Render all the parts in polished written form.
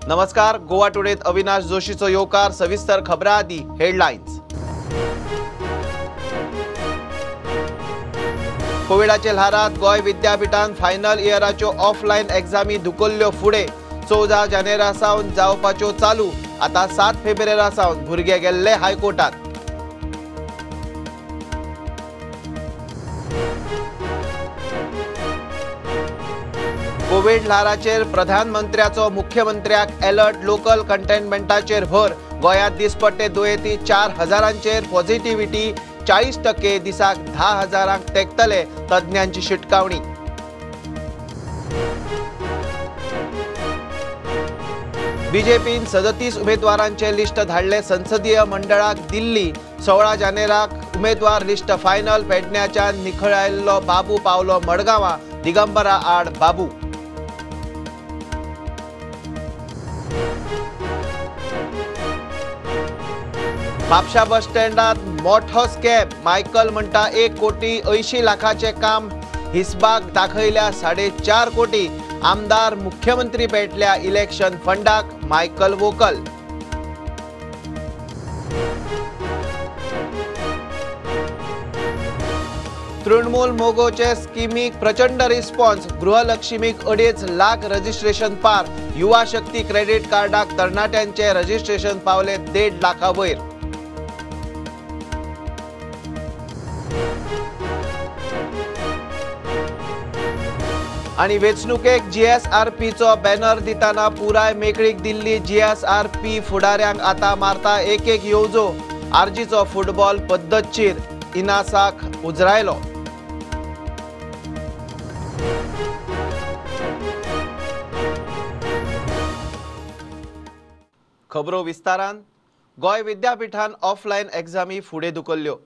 नमस्कार, गोवा टुडेत अविनाश जोशीचो येवकार. सविस्तर खबरां आदी हेडलायन्स. कोविडाचे ल्हारांत गोंय विद्यापीठान फायनल इयराच्यो ऑफलायन एग्जामी धुकल्ल्यो फुडें. 14 जानेरा सावन जावपाच्यो चालू, आतां 7 फेब्रुवारा सावन भुरगे गेल्ले हायकोर्टात. कोविड ल्हाराचेर प्रधानमंत्र्याचो मुख्यमंत्र्याक अलर्ट. लोकल कंटेनमेंटाचेर भर. गोंयांत दिसपट्टे दुयेंती 4000 पॉझिटिव्हिटी 40%, दिसाक 10,000 तेंकतले, तज्ञांची शिटकावणी. बीजेपीन 37 उमेदवारांचे लिस्ट धाडले संसदीय मंडळाक दिल्ली. 16 जानेराक उमेदवार लिस्ट फायनल. पेडण्याच्यान निखळायल्लो बाबू पावलो मडगांवा, दिगंबरा आड बाबू. म्हापशा बस स्टँडात मोठो स्कॅम. मायकल म्हणटा 1 कोटी 80 लाखाचे काम हिसबाक दाखयल्या 4.5 कोटी. आमदार मुख्यमंत्री पेटल्या इलेक्शन फंडाक मायकल वोकल. तृणमूल मोगोचे स्किमीक प्रचंड रिस्पॉन्स. गृहलक्ष्मीक 2.5 लाख रजिस्ट्रेशन पार. युवा शक्ती क्रेडिट कार्डाक तरणाट्यांचे रजिस्ट्रेशन पावले 1.5 लाखा वयर. आनी वेंचणुकेक जीएसआरपीचो बॅनर दितना पुराय मेकळीक दिल्ली. जीएसआरपी फुडाऱ्यांक आतां मारता एक एक येवजो. आरजीचो फुटबॉल पद्दतशीर इनासाक उजरायलो. खबरो विस्तारान. गोंय विद्यापीठान ऑफलायन एग्जामी फुडें धुकल्ल्यो.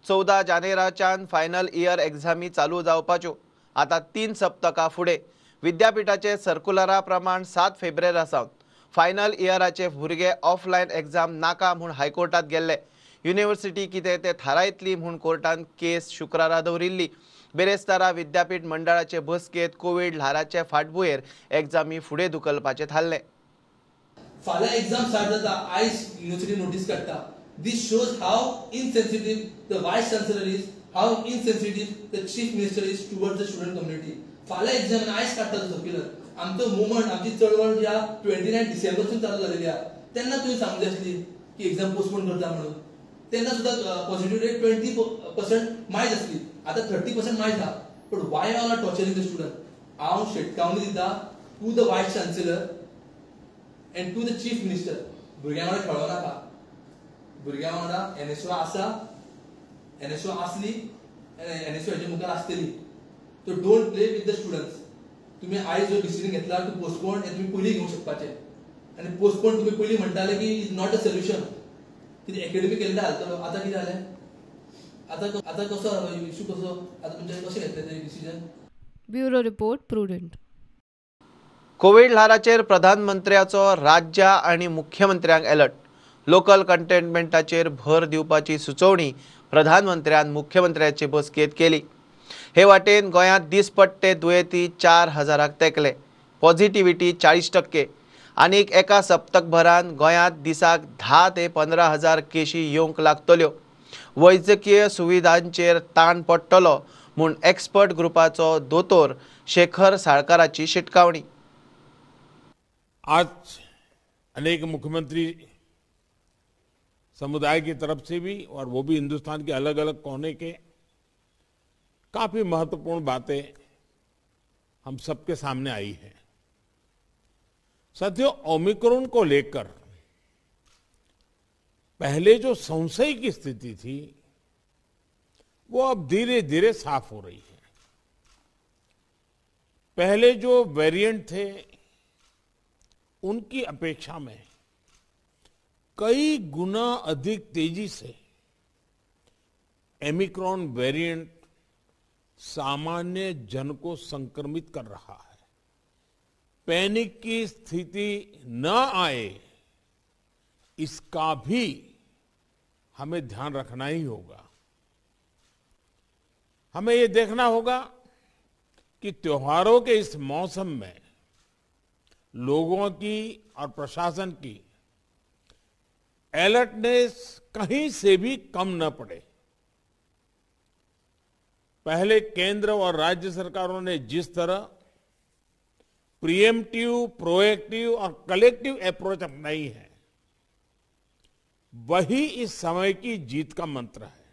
14 जानेराच्यान फायनल इयर एग्जामी चालू जावपाच्यो, आतां 3 सप्तकां फुडें. विद्यापीठाचे सर्कुलरा प्रमाण 7 फेब्रुवारा सावन फायनल इयराचे भुरगे ऑफलायन एग्जाम नाका म्हूण हायकोर्टात गेल्ले. युनिव्हर्सिटी कितें तें थारायतली म्हूण कोर्टान केस शुक्रारा दवरिल्ली. बेरेस्तारा विद्यापीठ मंडळाचे बसकेंत कोवीड ल्हाराचे फाटभुंयेर एग्जामी फुडें धुकलपाचें थारलें. फाल्यां एग्जाम स्टार्ट जाता, आयज युनिव्हर्सिटी नोटीस काडटा. This shows how insensitive the vice chancellor is, how insensitive the chief minister is towards the student community. फाल्यां एग्जाम आयज काडटा सर्क्युलर. आमचो मुवमेंट, आमची चळवळ जी आहा 29 डिसेंबरसून चालू जालेली आहा, तेन्ना तुवें सांगूंक जाय आसली की एग्जाम पोस्टपोन करता म्हणून. तेन्ना सुद्दां पॉझिटिव्ह रेट 20% मायज आसली, आतां 30% मायज आहा. But why all are torturing the student? हांव शिटकावणी दिता to the vice chancellor and to the chief minister, भुरग्यां वांगडा खेळो नाका. भुरग्यां वांगडा एनएसओ आसा, एनएसओ आसली, एनएसओ हेजे मुखार आसतली. So don't play with the students. तुमी आयज जो डिसिजन घेतला टू पोस्टपोन, हें तुमी पयलीं घेवंक शकपाचें. आनी पोस्टपोन तुमी पयलीं म्हणटाले की is not a solution, कितें एकेडमी कॅलेंडर हालतलो. आतां कितें जालें? आतां आतां कसो जालो इशू कसो? आतां तुमच्यान कशें घेतलें तें decision? Bureau report, Prudent. Covid ल्हाराचेर प्रधानमंत्र्याचो राज्या आनी मुख्यमंत्र्यांक अलर्ट. लोकल कंटेनमेंटाचेर भर दिवपाची सुचोवणी प्रधानमंत्र्यान मुख्यमंत्र्याचे बसकेंत केली. हे वाटेन गोंयांत दिसपट्टे दुयेंती 4000 तेंकले, पॉझिटिव्हिटी 40%. आनीक एका सप्तकभरान गोंयांत दिसाक 10 ते 15 हजार केशी येवंक लागतल्यो. वैजकीय सुविधांचेर ताण पडटलो म्हूण एक्सपर्ट ग्रुपाचो दोतोर शेखर साळकाराची शिटकावणी. आज अनेक मुख्यमंत्री समुदाय की तरफ से भी और वो भी हिंदुस्तान के अलग अलग कोने के काफ़ी महत्वपूर्ण बातें हम सबके सामने आई हैं। साथियों, ओमिक्रॉन को लेकर पहले जो संशय की स्थिति थी वो अब धीरे धीरे साफ हो रही है। पहले जो वेरिएंट थे उनकी अपेक्षा में कई गुना अधिक तेजी से ओमिक्रॉन वेरिएंट सामान्य जन को संक्रमित कर रहा है। पैनिक की स्थिति न आए इसका भी हमें ध्यान रखना ही होगा। हमें ये देखना होगा कि त्योहारों के इस मौसम में लोगों की और प्रशासन की अलर्टनेस कहीं से भी कम न पड़े। पहले केंद्र और राज्य सरकारों ने जिस तरह प्रीएम्प्टिव, प्रोएक्टिव और कलेक्टिव अप्रोच अपनाई है, वही इस समय की जीत का मंत्र है।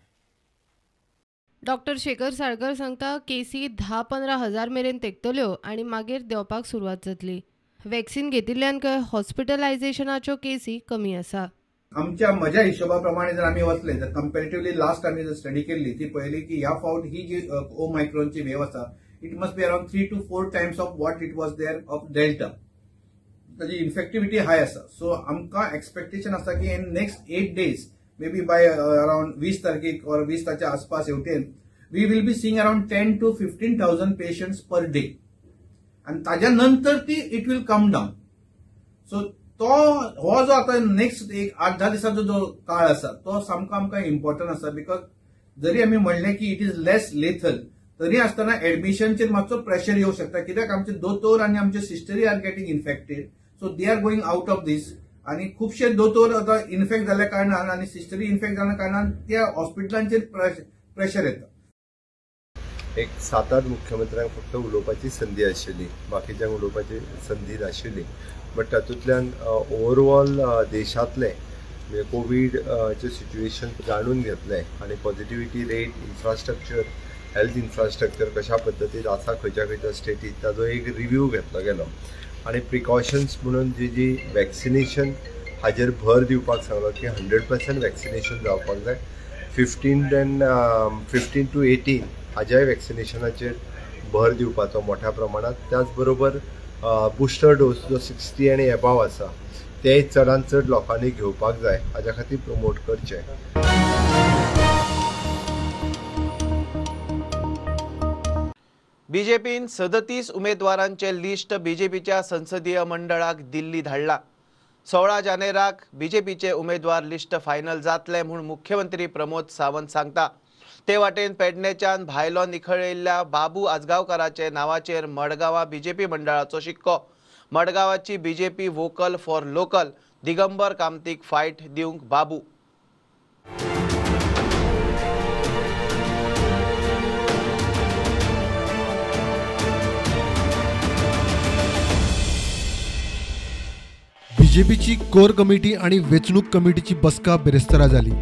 डॉक्टर शेखर साळकर सांगता केसी 10-15 हजार मेरेन तेकतल्यो आनी मागीर देंवपाक सुरवात जातली। वॅक्सिन घेतिल्ल्यान खंय हॉस्पिटलायझेशनाच्यो केसी कमी आसा। आमच्या म्हज्या हिशोबा प्रमाणे जर आमी वचले तर कंपॅरेटिवली लास्ट आमी जर स्टडी केल्ली ती पळयली की ह्या फावट ही जी ओमायक्रॉनची वेव आसा it must be around 3 to 4 times of what it was there of Delta. ताजी इन्फेक्टिविटी हाय आसा। सो आमकां एक्सपेक्टेशन आसा की in next 8 days maybe by around 20 तारखेक और 20 ताच्या आसपास हेवटेन we will be seeing around 10 to 15,000 patients per day आनी ताज्या नंतर ती it will come down. So तो हो जो आता नेक्स्ट एक 8-10 दिसांचो जो काळ आसा तो सामको आमकां इम्पॉर्टंट आसा, because जरी आमी म्हणलें की it is less lethal तरी आसतना एडमिशनचेर मातसो प्रेशर येवंक शकता, कित्याक आमचे दोतोर आनी आमचे सिस्टरी are getting infected, so they are going out of this. आनी खुबशे दोतोर आतां इन्फेक्ट जाल्ल्या कारणान आनी सिस्टरी इन्फेक्ट जाल्ल्या कारणान त्या हॉस्पिटलांचेर प्रेशर येता। एक 7-8 मुख्यमंत्र्यांक फक्त उलोवपाची संदी आशिल्ली, बाकीच्यांक उलोवपाची संदी नाशिल्ली। बट तातूंतल्यान ओवरऑल देशांतले म्हणजे कोवीडचें सिच्युएशन जाणून घेतलें आनी positivity rate, infrastructure, health infrastructure कशा पद्दतीन आसा खंयच्या खंयच्या स्टेटीत ताजो एक रिव्यू घेतलो गेलो आनी प्रिकॉशन्स म्हणून जी जी वॅक्सिनेशन हाजेर भर दिवपाक सांगलो की 100% वॅक्सिनेशन जावपाक जाय। 15 to 18 हाज्याय वॅक्सिनेशनाचेर भर दिवपाचो मोठ्या प्रमाणात। त्याचबरोबर बुस्टर डोस जो 60 आनी एबाव आसा ते चडान चड लोकांनी घेवपाक जाय, हाज्या खातीर प्रमोट करचें। बीजेपीन 37 उमेदवारांचे लिस्ट बीजेपीच्या संसदीय मंडळाक दिल्ली धाडला। 16 जानेराक बीजेपीचे उमेदवार लिस्ट फायनल जातले म्हूण मुख्यमंत्री प्रमोद सावंत सांगता। ते वाटेन पेडणेच्यान भायलो निखळिल्ल्या बाबू आजगांवकाराचे नावाचेर मडगांवा बीजेपी मंडळाचो शिक्को। मडगांवाची BJP vocal for local Digambar कामतीक fight दिवंक बाबू। बीजेपीची कोर कमिटी आणि वेंचणूक कमिटीची बसका बिरेस्तारा जाली।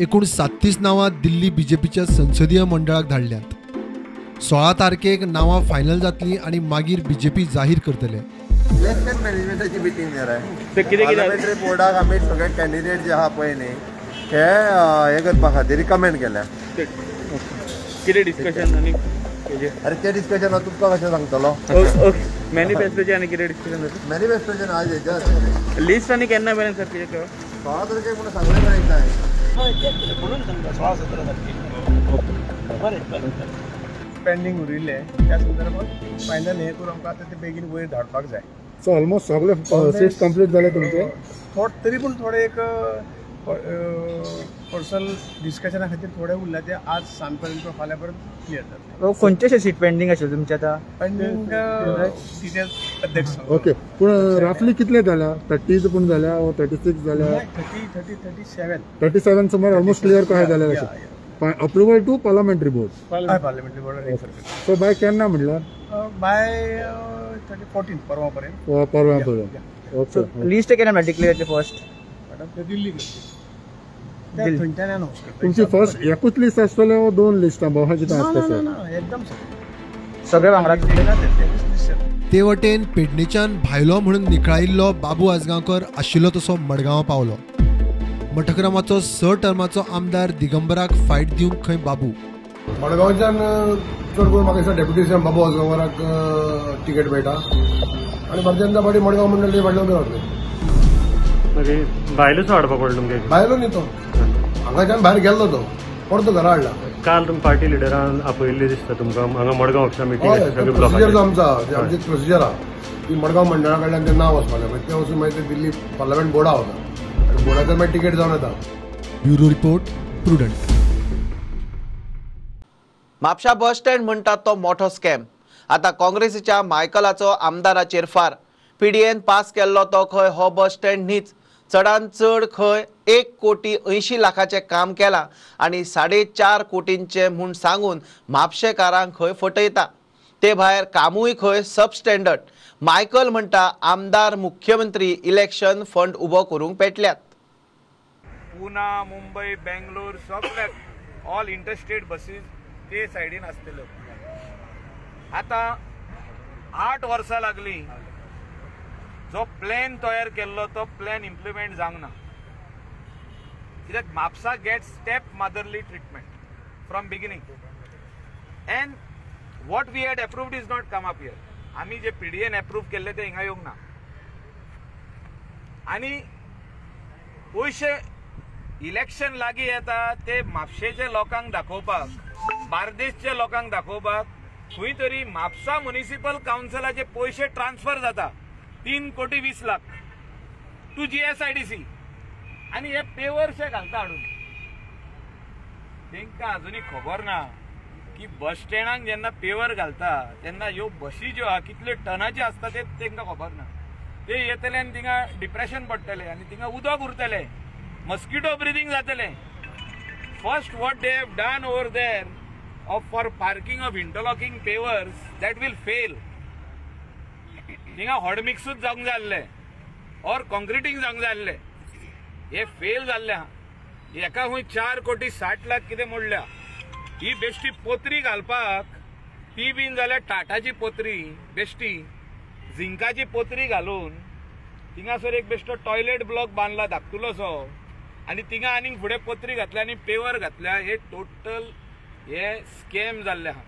एकूण 37 नांवां दिल्ली बीजेपीच्या संसदीय मंडळाक धाडल्यात। 16 तारखेक नांवां फायनल जातली आणि मागीर बीजेपी जाहीर करतले। इलेक्शन मॅनेजमेंटाची मिटींग जाय, पार्लमेंटरी बोर्डाक आमी सगळे कॅन्डिडेट जे आहा पळय न्ही हे हे करपा खातीर रिकमेंड केल्या। कितें डिस्कशन आनी अरे ते डिस्कशन हांव तुमकां कशें सांगतलो? मॅनिफेस्टोचें आनी कितें डिस्कशन जाता? मॅनिफेस्टोचें आज हेजें लिस्ट आनी केन्ना मेरेन सर कितें 16 तारखेक म्हणून सांगलें ना एकदां। म्हणून सांगता 16-17 तारखेक बरें बरें पेंडींग उरिल्लें त्या संदर्भात फायनल हें करून आमकां आतां ते बेगीन वयर धाडपाक जाय। सो ऑलमोस्ट सगळे सीट्स कंप्लीट जाले तुमचे? तरी पूण थोडे एक पर्सनल डिस्कशना खातीर थोडे उरला ते आज सांज पर्यंत फाल्यां पर्यंत क्लियर जातले। खंयचे सीट पेंडींग आशिल्ले तुमचे आतां? पेंडींग डिटेल्स अध्यक्ष। ओके, पूण रफली कितले जाल्या? 30 पूण जाल्या वो 36 जाल्या? 30, 37 37 सुमार ऑलमोस्ट क्लियर कशें जालें? Approval to parliamentary board. Parliamentary board refer करता। सो बाय केन्ना म्हणल्यार? बाय 14 परवा पर्यंत। परवा पर्यंत। ओके, लिस्ट केन्ना मेळटली क्लियर फर्स्ट? मॅडम दिल्ली करतली। तुमची फर्स्ट एकूच लिस्ट आसतले वो दोन लिस्ट आसतले? एकदम सगळे वांगडा। ते वटेन पेडणेच्यान भायलो म्हणून निखळायिल्लो बाबू आजगांवकर आशिल्लो तसो मडगांवां पावलो। मठक्रमाचो 6 टर्माचो आमदार दिगंबराक फायट दिवंक खंय बाबू। मडगांवच्यान चड करून म्हाका दिसता डेप्युटी सीएम बाबू आजगांवकाराक तिकेट मेळटा आनी भारतीय जनता पार्टी मडगांव मंडळ फाटल्यान उबें रावतलें। मागीर भायलोच हाडपा पडलो तुमगे? भायलो न्ही तो, हांगाच्यान भायर गेल्लो तो परतो घरा हाडला। काल तुमी पार्टी लिडरान आपयिल्ले दिसता तुमकां हांगा मडगांव ऑफिसा मिटींग? प्रोसिजर जो आमचो आमची प्रोसिजर आहा ती मडगांव मंडळा कडल्यान तें नांव वचपाचें, मागीर तें वचून मागीर ते दिल्ली पार्लमेंट बोर्डा वता आनी बोर्डाच्यान मागीर तिकेट जावन येता। Bureau report, Prudent. Mapusa bus stand म्हणटात तो मोठो स्कॅम। आतां काँग्रेसीच्या मायकलाचो आमदाराचेर फार। पीडीएन पास केल्लो तो खंय हो बस स्टँड न्हीच. चडान चड खंय 1,80,00,000 काम केलां आनी 4.5 कोटींचें म्हूण सांगून म्हापशेकारांक खंय फटयता. ते भायर कामूय खंय सबस्टँडर्ड. मायकल म्हणटा आमदार मुख्यमंत्री इलेक्शन फंड उबो करूंक पेटल्यात. पुना, मुंबय, बेंगलोर सगळ्याक ऑल इंटरस्टेट बसीस ते सायडीन आसतल्यो. आतां 8 वर्सां लागली जो प्लॅन तयार केल्लो तो प्लॅन इम्प्लिमेंट जावंक ना. कित्याक Mapusa get step motherly treatment from beginning and what we had approved is not come up here. आमी जे पीडीएन एप्रूव केल्ले ते हिंगा येवंक ना. आनी पयशे इलेक्शन लागीं येता ते म्हापशेच्या लोकांक दाखोवपाक, बार्देसच्या लोकांक दाखोवपाक खंय तरी म्हापसा म्युनिसिपल कावन्सिलाचे पयशे ट्रान्सफर जाता 3,20,00,000 टू GSIDC आनी हे पेवर्शे घालता हाडून. तांकां अजुनूय खबर ना की बस स्टँडाक जेन्ना पेवर घालता तेन्ना ह्यो बशी ज्यो आहा कितल्यो टनाच्यो आसता ते तांकां खबर ना. ते येतले आनी थिंगा डिप्रेशन पडटलें आनी थिंगा उदक उरतलें, मस्किटो ब्रिदींग जातलें. First what they have done over there of for parking of interlocking pavers that will fail. थिंगा हॉट मिक्सूच जावंक जाय आसलें ऑर कॉन्क्रिटींग जावंक जाय आसलें. हे फेल जाल्लें आहा. हेका खंय 4,60,00,000 कितें मोडल्या. ही बेश्टी पोत्री घालपाक ती बीन जाल्यार टाटाची पोत्री बेश्टी झिंकाची पोत्री घालून थिंगासर एक बेश्टो टॉयलेट ब्लॉक बांदला धाकटुलोसो आनी थिंगा आनीक फुडें पोत्री घातल्या आनी पेवर घातल्या. हे टोटल हे स्कॅम जाल्ले आहा.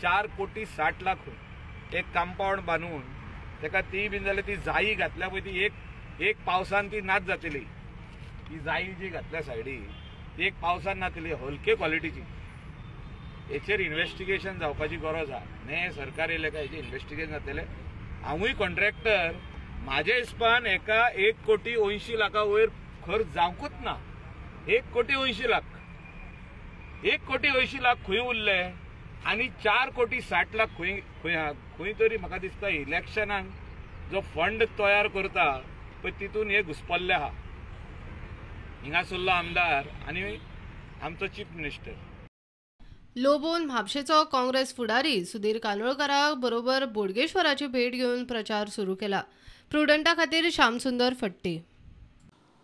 4,60,00,000 एक कंपाउंड बांदून ताका ती बीन जाल्यार ती जायी घातल्या पळय ती एक पावसान ती नाच जातली. ती जायी जी घातल्या सायडी ती एक पावसान नातली, हलके क्वॉलिटीची. हेचेर इन्वेस्टिगेशन जावपाची गरज आहा. न्ही सरकार येयलें काय हेचेर इन्वेस्टिगेशन जातलें. हांवूय कॉन्ट्रॅक्टर, म्हाज्या हिसपान हेका 1,80,00,000 वयर खर्च जावंकूच ना. 1,80,00,000 1,80,00,000 खंय उरले आनी 4,60,00,000 खंय खंय आहा. खंय तरी म्हाका दिसता इलेक्शनाक जो फंड तयार करता पळय तितून हे घुसपल्ले आहा. हिंगासरलो आमदार आनी आमचो चीफ मिनिस्टर. लोबोन म्हापशेचो काँग्रेस फुडारी सुधीर कानोळकारा बरोबर बोडगेश्वराची भेट घेवन प्रचार सुरू केला. प्रुडंटा खातीर श्यामसुंदर फट्टी.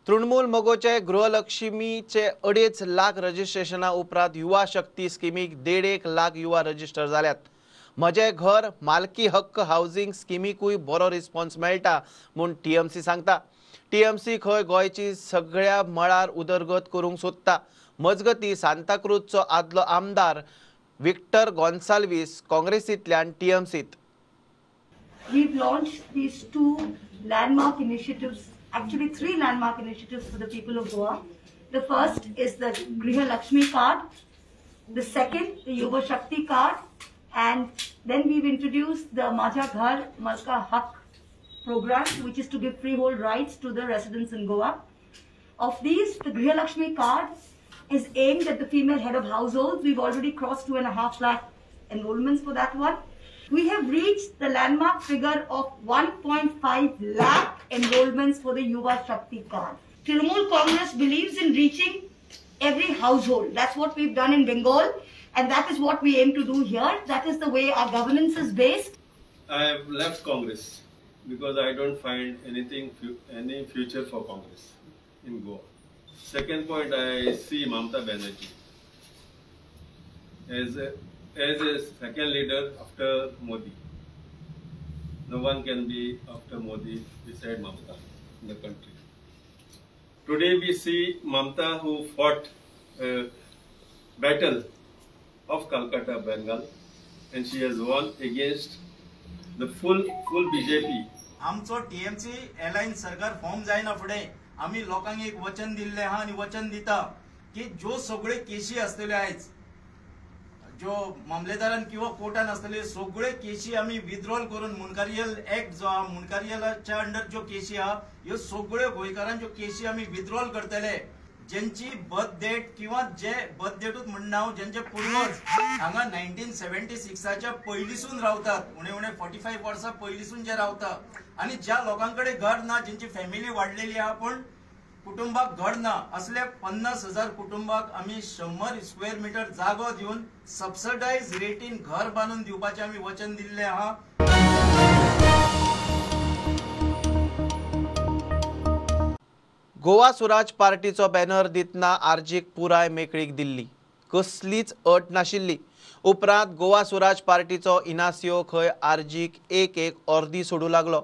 तृणमूल मगोचे गृहलक्ष्मीचे 2.5 लाख रजिस्ट्रेशना उपरांत युवा शक्ती स्किमीक 1.5 लाख युवा रजिस्टर जाल्यात. म्हजें घर मालकी हक्क हावजींग स्किमीकूय बरो रिस्पॉन्स मेळटा म्हूण टीएमसी सांगता. टीएमसी खंय गोंयची सगळ्या मळार उदरगत करूंक सोदता. मजगती सांताक्रूजचो आदलो आमदार विक्टर गोन्साल्वीस काँग्रेसींतल्यान टीएमसीत. We've launched these 2 landmark initiatives, actually 3 landmark initiatives for the people of Goa. The first is the Griha Lakshmi card, the second, the Yuva Shakti card, and then we've introduced the Majha Ghar Malka Hak program, which is to give freehold rights to the residents in Goa. Of these, the Griha Lakshmi card is aimed at the female head of households. We've already crossed 2.5 lakh enrollments for that one. We have reached the landmark figure of 1.5 lakh enrollments for the Yuva Shakti card. Trinamool Congress believes in reaching every household. That's what we've done in Bengal, and that is what we aim to do here. That is the way our governance is based. I have left Congress because I don't find any future for Congress in Goa. Second point, I see Mamata Banerjee as a second leader after Modi. No one can be after Modi beside Mamata in the country. Today we see Mamata who fought a battle of Calcutta, Bengal, and she has won against the full BJP. आमचो TMC alliance सरकार form जायना फुडें आमी लोकांक एक वचन दिल्लें आहा आनी वचन दिता की ज्यो सगळे केशी आसतल्यो आयज ज्यो मामलेदारान किंवा कोर्टान आसतल्यो सगळे केशी आमी विथड्रॉल करून मुंडकारियल एक्ट जो आहा मुंडकारियलाच्या अंडर ज्यो केशी आहा ह्यो सगळ्यो गोंयकारांच्यो केशी आमी विथड्रॉल करतले. जेंची बर्थ डेट किंवा जे बर्थ डेटूच म्हणना हांव, जेंचे पुर्वज हांगा 1976च्या पयलींसून रावतात, उणे उणे 45 वर्सां पयलींसून जे रावता आनी ज्या लोकां कडेन घर ना, जेंची फॅमिली वाडलेली आहा पूण कुटुंबाक घर ना, असले 50,000 कुटुंबाक आमी 100 स्क्वेअर मिटर जागो दिवन सबसिडायज रेटीन घर बांदून दिवपाचें आमी वचन दिल्लें आहा. गोवा स्वराज पार्टीचो बॅनर दितना आरजीक पुराय मेकळीक दिल्ली, कसलीच अट नाशिल्ली. उपरांत गोवा स्वराज पार्टीचो इनासियो खंय आरजीक एक एक अर्दी सोडूं लागलो.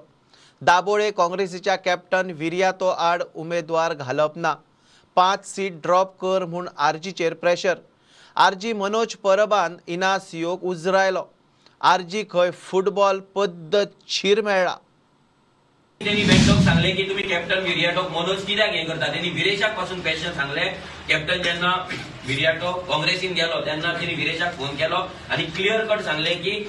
दाबोळे काँग्रेसीच्या कॅप्टन विरियातो आड उमेदवार घालप ना, 5 सीट ड्रॉप कर म्हूण आरजीचेर प्रेशर. आरजी मनोज परबान इनासियोक उजरायलो. आरजी खंय फुटबॉल पद्दतशीर मेळ्ळा. त्यांनी बँडोक सांगले की तुम्ही कॅप्टन विरियाटोक मनोज कित्याक हें करता. त्यांनी विरेशाक पासून क्वेश्चन सांगले. कॅप्टन जेन्ना विरियाटो काँग्रेसीन गेलो तेन्ना त्यांनी विरेशाक फोन केलो आनी क्लियर कट सांगले की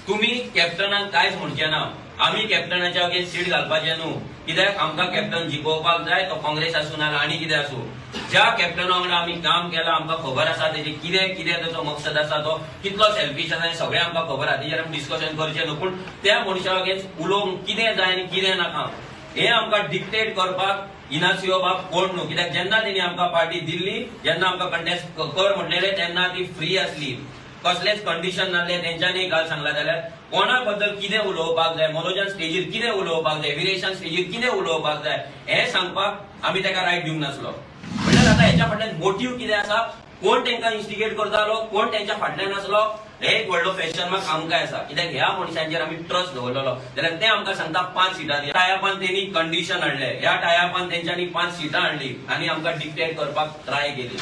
तुम्ही कॅप्टनाक कांयच म्हणचे ना, आमी कॅप्टनाच्या अगेन्स्ट सीट घालपाचें न्हू, कित्याक आमकां कॅप्टन जिखोवपाक जाय, तो काँग्रेस आसूं ना आनी कितें आसूं. ज्या कॅप्टना वांगडा आमी काम केलां आमकां खबर आसा तेजें कितें कितें ताचो मकसद आसा, तो कितलो सेल्फीश आसा हें सगळें आमकां खबर आसा, तेजेर आमी डिस्कशन करचें न्हू. पूण त्या मनशा अगेन्स्ट उलोवंक कितें जाय आनी कितें नाका हें आमकां डिक्टेट करपाक इनासियो बाब कोण न्हू, कित्याक जेन्ना तेणी आमकां पार्टी दिल्ली, जेन्ना आमकां कंटेस्ट कर म्हणलेलें तेन्ना ती फ्री आसली, कसलेच कंडिशन नासले. तेंच्यांनी काल सांगला जाल्यार कोणा बद्दल कितें उलोवपाक जाय, मनोजान स्टेजीर कितें उलोवपाक जाय, विरेशान स्टेजीर कितें उलोवपाक जाय हें सांगपाक आमी ताका रायट दिवंक नासलो. म्हणल्यार आतां हेच्या फाटल्यान मोटीव कितें आसा, कोण तांकां इन्स्टिगेट करतालो, कोण तेंच्या फाटल्यान आसलो, हे एक व्हडलो क्वेश्चन मार्क आमकां आसा. कित्याक ह्या मनशांचेर आमी ट्रस्ट दवरलेलो जाल्यार ते आमकां सांगता 5 सिटां दी. टायपान तेणी कंडिशन हाडलें, ह्या टायपान तेंच्यांनी 5 सिटां हाडली आनी आमकां डिक्टेट करपाक ट्राय केली.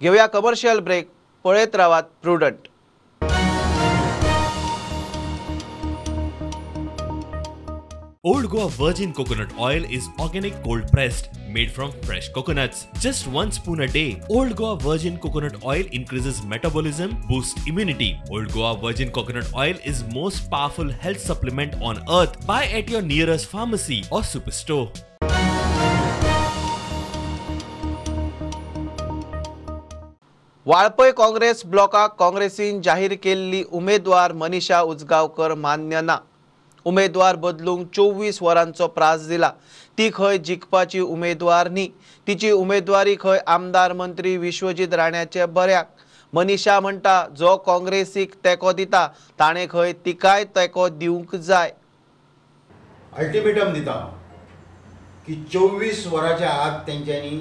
घेवया कमर्शियल ब्रेक, पळयत रावात Prudent. Old Goa Virgin Coconut Oil is organic cold pressed, made from fresh coconuts. Just 1 spoon a day. Old Goa Virgin Coconut Oil increases metabolism, boosts immunity. Old Goa Virgin Coconut Oil is most powerful health supplement on earth. Buy at your nearest pharmacy or superstore. Valpoi Congress ब्लॉकाक काँग्रेसीन जाहीर केल्ली उमेदवार मनीषा उजगांवकर मान्य ना. उमेदवार बदलूंक 24 वरांचो प्रास दिला. ती खंय जिखपाची उमेदवार न्ही, तिची उमेदवारी खंय आमदार मंत्री विश्वजीत राण्याचे बऱ्याक. मनीषा म्हणटा जो काँग्रेसीक तेंको दिता ताणें खंय तिकाय तेंको दिवंक जाय. अल्टिमेटम दिता की 24 वरांच्या आत तेंच्यांनी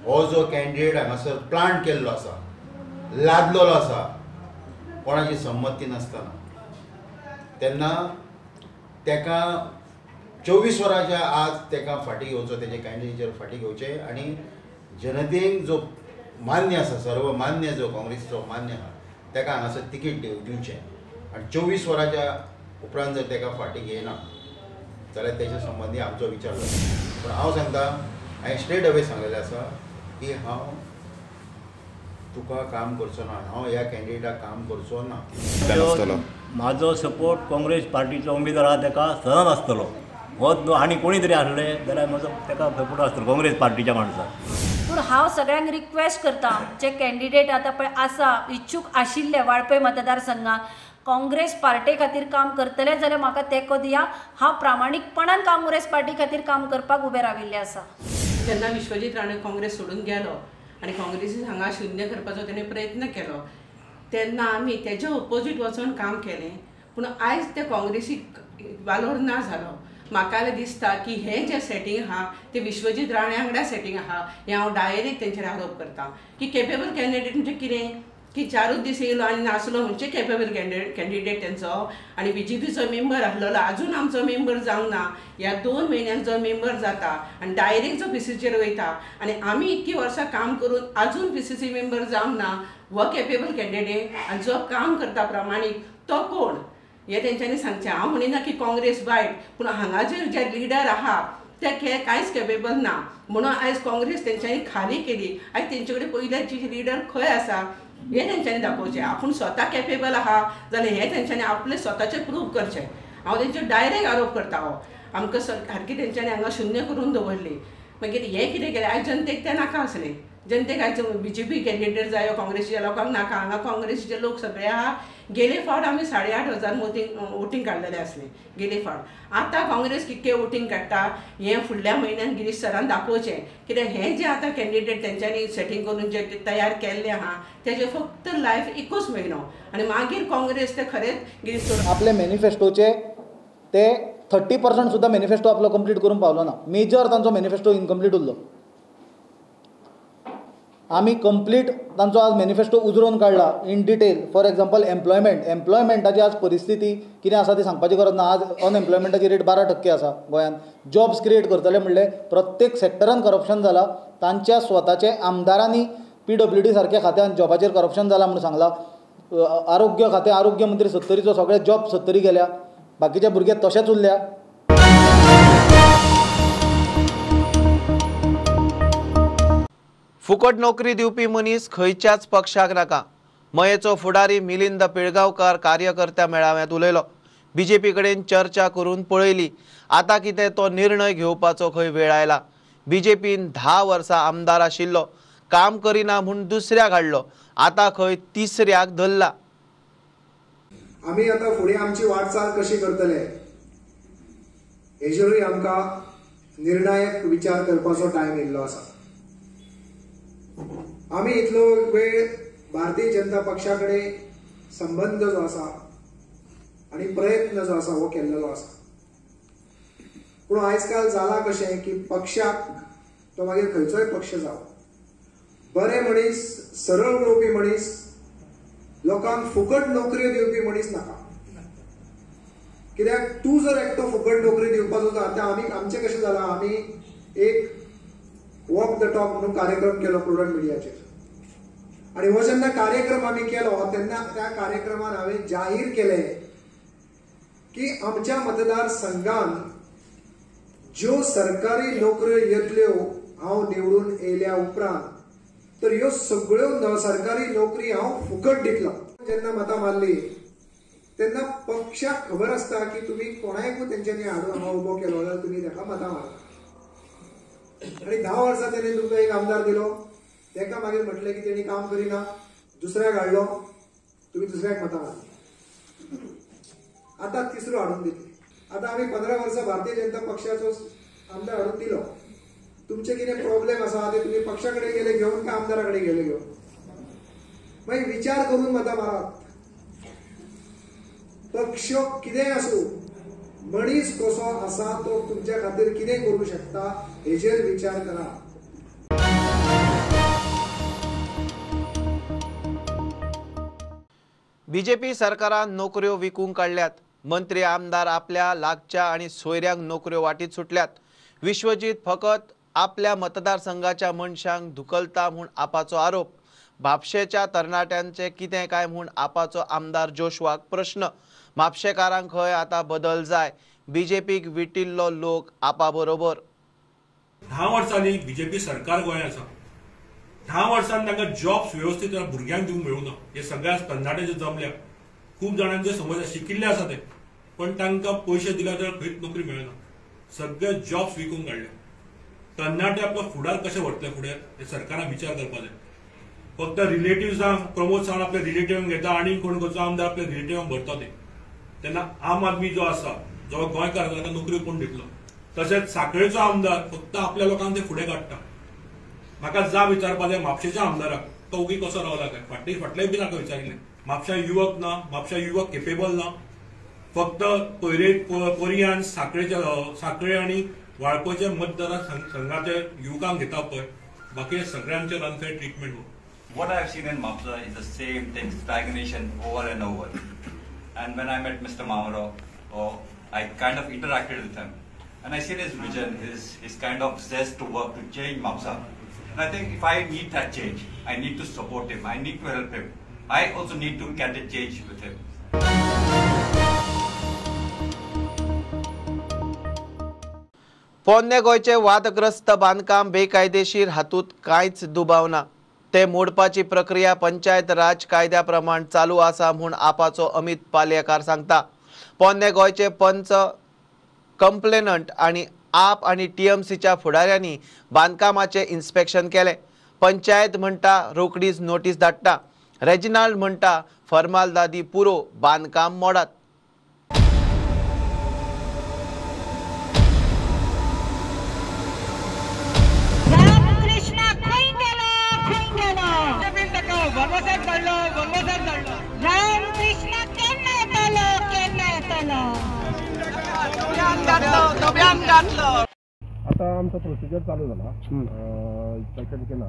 हो जो कॅन्डिडेट हांगासर प्लांट केल्लो आसा, लादलेलो आसा कोणाची संमती नासतना, तेन्ना तेका 24 वरांच्या आत तेका फाटीं घेवचो, तेजे कॅन्डिडेचर फाटीं घेवचें आनी जनतेक जो मान्य आसा, सर्वमान्य जो काँग्रेसीचो मान्य आसा तेका हांगासर तिकीट दिवचें आनी 24 वरांच्या उपरांत जर तेका फाटीं घेयना जाल्यार तेच्या संबंदी आमचो विचार जाता. पूण हांव सांगता, हांवें स्ट्रेट अवे सांगलेलें आसा की हांव तुका काम करचो ना, हांव ह्या कॅन्डिडेटाक काम करचो ना. म्हाजो सपोर्ट काँग्रेस पार्टीचो उमेदवार आसा तेका सदांच आसतलो. हो आनी कोणी तरी आसले जाल्यार म्हजो तेका सपोर्ट आसतलो काँग्रेस पार्टीच्या माणसाक. पूण हांव सगळ्यांक रिक्वेस्ट करता, जे कॅन्डिडेट आतां पळय आसा इच्छूक आशिल्ले वाळपय मतदारसंघात काँग्रेस पार्टे खातीर काम करतले जाल्यार म्हाका तेंको दिया. हांव प्रामाणीकपणान काँग्रेस पार्टी खातीर काम करपाक उबें राविल्लें आसा. जेन्ना विश्वजीत राणे काँग्रेस सोडून गेलो आनी काँग्रेसीन हांगा शून्य करपाचो तेणें प्रयत्न केलो तेन्ना आमी तेज्या ओपोजीट वचोन काम केलें. पूण आयज ते काँग्रेसीक वालोर ना जालो. म्हाका दिसता की हें जें सेटींग आहा तें विश्वजीत राणे वांगडा सेटींग आहा हें हांव डायरेक्ट तेंचेर आरोप करता की केपेबल कॅन्डिडेट म्हणजे कितें की 4 दीस येयलो आनी नासलो म्हणजे केपेबल कॅन्डिडेट तेंचो. आनी बीजेपीचो मेंबर आसलेलो आजून आमचो मेंबर जावंक ना, ह्या 2 म्हयन्यांत जो मेंबर जाता आनी डायरेक्ट जो पीसीसीचेर वयता आनी आमी इतकी वर्सां काम करून आजून पीसीसी मेंबर जावंक ना, हो केपेबल कॅन्डिडेट आनी जो काम करता प्रामाणीक तो कोण हें तेंच्यांनी सांगचें. हांव म्हणिना की काँग्रेस वायट, पूण हांगा जे लिडर आहा ते कांयच केपेबल ना म्हणून आयज काँग्रेस तेंच्यांनी खाली केली. आयज तेंचे कडेन पयल्याची लिडर खंय आसा हें तेंच्यांनी दाखोवचें. आपूण स्वता केपेबल आहा जाल्यार हें तेंच्यांनी आपलें स्वताचें प्रूव करचें. हांव तेंचेर डायरेक्ट आरोप करता. हो आमकां सारकी तेंच्यांनी हांगा शुन्य करून दवरली. मागीर हें कितें केलें आयज जनतेक तें नाका आसलें. जनतेक आयज बीजेपी कॅन्डिडेट जायो काँग्रेसीच्या लोकांक नाका. हांगा काँग्रेसीचे लोक सगळे आहा. गेले फावट आमी 8,500 वोटींग काडलेले आसले गेले फावट. आतां काँग्रेस कितके वोटींग काडटा हें फुडल्या म्हयन्यान गिरीश सरान दाखोवचें. कित्याक हें जें आतां कॅन्डिडेट तेंच्यांनी सेटींग करून जे तयार केल्लें आहा तेजें फक्त लायफ एकूच म्हयनो आनी मागीर काँग्रेस तें खरेंच गिरीश सर आपले मॅनिफेस्टोचे ते 30% सुद्दां मॅनिफेस्टो आपलो कंप्लीट करूंक पावलो ना. मेजर तांचो मॅनिफेस्टो इनकम्प्लीट उरलो. आमी कंप्लीट तांचो आज मॅनिफेस्टो उजरोवन काडला in detail. For example employment, एम्प्लॉयमेंटाची आज परिस्थिती कितें आसा ती सांगपाची गरज ना. आज अनएम्प्लॉयमेंटाची रेट 12% आसा गोंयांत. जॉब्स क्रिएट करतले म्हणलें प्रत्येक सेक्टरान करप्शन जाला. तांच्या स्वताचे आमदारांनी PWD सारक्या खात्यान जॉबाचेर करप्शन जाला म्हूण सांगलां. आरोग्य खातें, आरोग्य मंत्री सत्तरीचो सगळे जॉब सत्तरी गेल्या, बाकीचे भुरगे तशेंच उरल्या. फुकट नोकरी दिवपी मनीस खंयच्याच पक्षाक नाका. मयेचो फुडारी मिलिंद पिळगांवकार कार्यकर्त्या मेळाव्यात उलयलो. बीजेपी कडेन चर्चा करून पळयली, आतां कितें तो निर्णय घेवपाचो खंय वेळ आयला. बीजेपीन 10 वर्सां आमदार आशिल्लो, काम करिना म्हूण दुसऱ्याक हाडलो, आतां खंय तिसऱ्याक धरला. आमी आतां फुडें आमची वाटचाल कशी करतले हेजेरूय आमकां निर्णायक विचार करपाचो टायम येयल्लो आसा. आमी इतलो वेळ भारतीय जनता पक्षा कडेन संबंद जो आसा आनी प्रयत्न जो आसा हो केल्लो आसा. पूण आयज काल जाला कशें की पक्षाक तो मागीर खंयचोय पक्ष जावं, बरे मनीस, सरळ उलोवपी मनीस, लोकांक फुकट नोकऱ्यो दिवपी मनीस नाका. कित्याक तूं जर एकटो फुकट नोकरी दिवपाचो आतां आमी आमचें कशें जालां, आमी एक वॉक the talk म्हणून कार्यक्रम केलो प्रुडंट मिडियाचेर आनी हो जेन्ना कार्यक्रम आमी केलो तेन्ना त्या कार्यक्रमान हांवें जाहीर केलें की आमच्या मतदारसंघान ज्यो सरकारी नोकऱ्यो येतल्यो हांव निवडून येयल्या उपरांत, तर ह्यो सगळ्यो सरकारी नोकरी हांव फुकट दितलो. जेन्ना मतां मारली तेन्ना पक्षाक खबर आसता की तुमी कोणायकूय तेंच्यांनी हाडून हांगा उबो केलो जाल्यार तुमी ताका मतां मारता. आनी 10 वर्सां तेणें तुमकां एक आमदार दिलो, ताका मागीर म्हटलें की तेणी काम करिना, दुसऱ्याक हाडलो, तुमी दुसऱ्याक मतां मारली, आतां तिसरो हाडून दितली. आतां आमी 15 वर्सां भारतीय जनता पक्षाचो आमदार हाडून दिलो, तुमचे कितें प्रॉब्लेम आसा ते तुमी पक्षा कडेन गेले घेवन काय आमदारा कडेन गेले घेवन, मागीर विचार करून मतां मारात. पक्ष कितेंय आसूं, मनीस कसो आसा तो तुमच्या खातीर कितें करूं शकता हेजेर विचार करा. बीजेपी सरकारान नोकऱ्यो विकूंक काडल्यात. मंत्री आमदार आपल्या लागच्या आनी सोयऱ्यांक नोकऱ्यो वाटीत सुटल्यात. विश्वजीत फकत आपल्या मतदारसंघाच्या मनशांक धुकलता म्हूण आपाचो आरोप. म्हापशेच्या तरणाट्यांचे कितें काय म्हूण आपाचो आमदार जोशवाक प्रश्न. म्हापशेकारांक खंय आतां बदल जाय. बीजेपीक विटिल्लो लोक आपा बरोबर. 10 वर्सांनी बीजेपी सरकार गोंयांत आसा. 10 वर्सांनी तांकां जॉब्स वेवस्थीत भुरग्यांक दिवंक मेळूंक ना. हे सगळ्या तरणाटे जे जमल्या खूब जाणांचे समज शिकिल्ले आसा ते, पण तांकां पयशे दिल्यार जाल्यार खंयच नोकरी मेळना. सगळे जॉब्स विकूंक काडले. तरणाटे आपलो फुडार कशें व्हरतले फुडें हे सरकारान विचार करपाक जाय. फक्त रिलेटिव्सांक प्रमोद सावंत आपल्या रिलेटिव्हांक घेता आनी कोण खंयचो आमदार आपल्या रिलेटिव्हांक भरता ते. तेन्ना आम आदमी जो आसा जो गोंयकार आसा ताका नोकरी कोण दितलो? तशेंच साखळेचो आमदार फक्त आपल्या लोकांक ते फुडें काडटा. म्हाका जाब विचारपाक जाय म्हापशेच्या आमदाराक, तो ओगी कसो रावला काय? फाटले बी ताका विचारिल्लें. म्हापशा युवक ना, म्हापशा युवक केपेबल ना. फक्त कोरियान साखळे आनी वाळपयच्या मतदार संघाचे युवकांक घेता पळय, बाकी सगळ्यांचेर unfair treatment. What I have seen in Mapsa is the same thing, stagnation over and over. And when I met Mr. Mamoro, I kind of interacted with him. And I seen his vision, his kind of zest to work, to change Mapsa. And I think if I need that change, I need to support him, I need to help him. I also need to get a change with him. पोन्ने गोंयचे वादग्रस्त बांदकाम बेकायदेशीर हातूंत कांयच दुबाव ना. ते मोडपाची प्रक्रिया पंचायत राज कायद्या प्रमाण चालू आसा म्हूण आपाचो अमित पालयेकार सांगता. पोन्ने गोंयचे पंच कंप्लेनंट आनी आप आनी टीएमसीच्या फुडाऱ्यांनी बांदकामाचें इन्स्पेक्शन केलें. पंचायत म्हणटा रोखडीच नोटीस धाडटा. रेजिनाल्ड म्हणटा फर्मालदादी पुरो, बांदकाम मोडात. आता आमचो प्रोसिजर चालू जाला, इन्स्पेक्शन केला,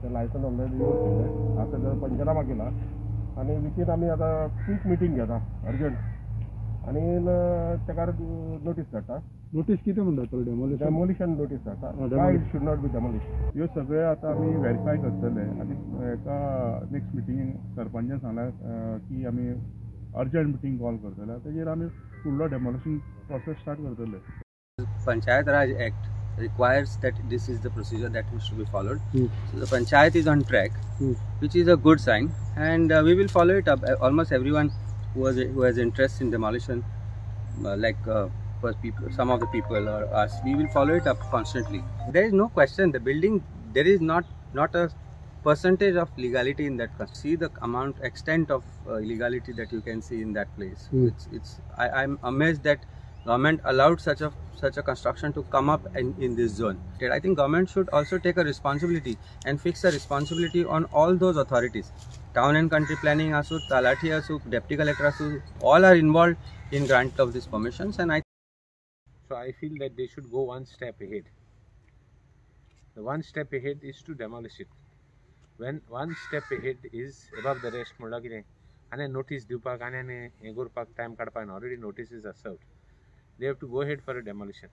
ते लायसन ऑलरेडी यूज केले, आता जर पंचनामा केला आनी विथीन आमी आतां क्वीक मिटींग घेता अर्जंट आनी ताका नोटीस धाडटा. नोटीस कितें म्हणटा तो? डेमोलिशन डेमोलिशन नोटीस धाडटा. Why it should not be demolish ह्यो सगळे आतां आमी वेरीफाय करतले आनी एका नेक्स्ट मिटिंगेक सरपंचान सांगला की आमी अर्जंट मिटींग कॉल करतले, तेजेर आमी फुडलो डेमोलिशन प्रोसेस स्टार्ट करतले. Panchayat Raj Act requires that this is the procedure that has to be followed. So the panchayat is on track, which is a good sign, and we will follow it up. Almost everyone who has interest in demolition, like people, some of the people or us, we will follow it up constantly. There is no question. The building, there is not a percentage of legality in that. See the amount, extent of illegality that you can see in that place. I'm amazed that government allowed such a construction to come up in this zone. I think government should also take a responsibility and fix a responsibility on all those authorities. Town and country planning asu, Talathi asu, deputy collector asu, all are involved in grant of these permissions. And So I feel that they should go one step ahead. The one step ahead is to demolish it. When one step ahead is above the rest, म्हणल्यार कितें आनी notice दिवपाक आनी आनी हें करपाक time काडपाक already notices are served. They have to go ahead for a demolition.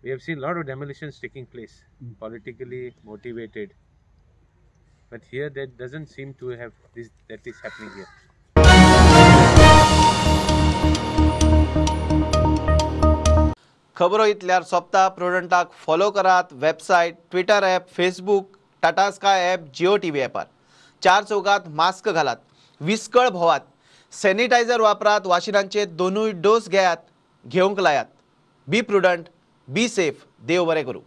We have seen a lot of demolitions taking place, politically motivated. But here that doesn't seem to have this, that is happening here. खबरो इतल्यार सोंपता. प्रुडंटाक follow करात website, Twitter app, Facebook, Tata Sky app, Jio TV ॲपार. चार चौगात mask घालात, विस्कळ भोवात, sanitiser वापरात, वाशिनांचे दोनूय dose घेयात, घेवंक लायात. बी प्रुडंट, बी सेफ. देव बरें करूं.